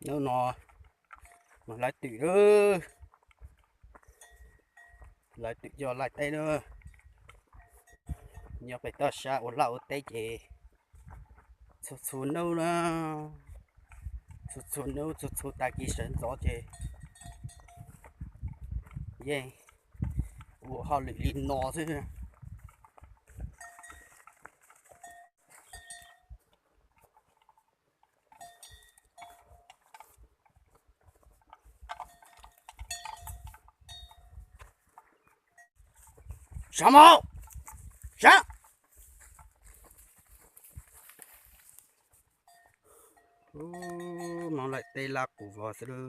Hnub no mas lawv twm lawm, lawv twm coj laij teb na. Nyob pem toj sab ua laj ua teb ces txhua txhua hnub na, txhua txhua hnub txhua txhua tag kis sawv ntxov ces yeej ua hauj lwm li no xwb. Sab mov, sab. Ub, hmoob laij teb laj qus vog xwb lawm.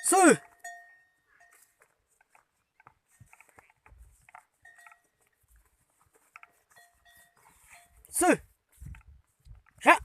Xwb. Xwb. Sab.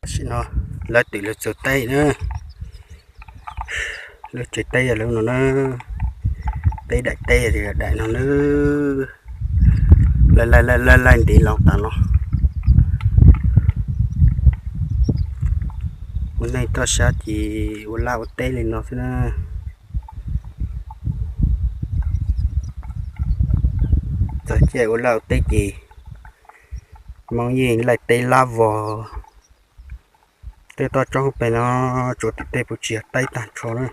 Tam sim no lawv twm lawv txaws teb na, lub tsev teb yog lub no na, peb daim teb yog daim no na, laij laij laij laij ntiv los tas no. Ua neej toj sab ces ua laj ua teb li no xwb na. Txog caij ua laj ua teb ces Hmoob yeej laij teb lab vog. Tej toj roob pem no tsuas tim tej puv tsis yog teb tag nrho na.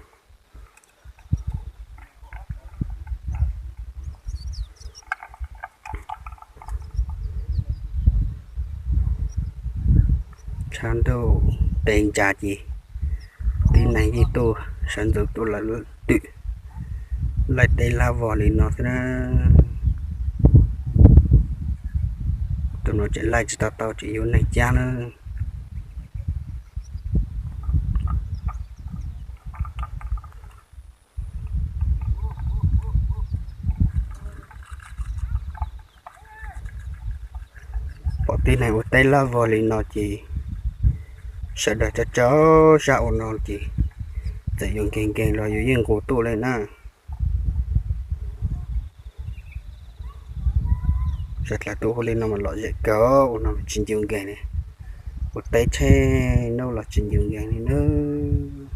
Tshav ntuj tes ncas ces tib neeg yeej tuaj sawv ntxov tuaj lawm twm laij teb lab vog li no xwb na. Tus no tseem laij tsis tau tau tseem yuav neeg cab na. Pom tib neeg ua teb lab vog li no ces sawv daws cov cov zaj ua no ces txawm yuav nkeeg nkeeg los yus yeej nqus tuaj li na. Sawv dlawg tuaj ua li no mas lom zem kawg, ua no tsis ncu nkeeg li. Ua teb tsheb nub los tsis ncu nkeeg li nawb.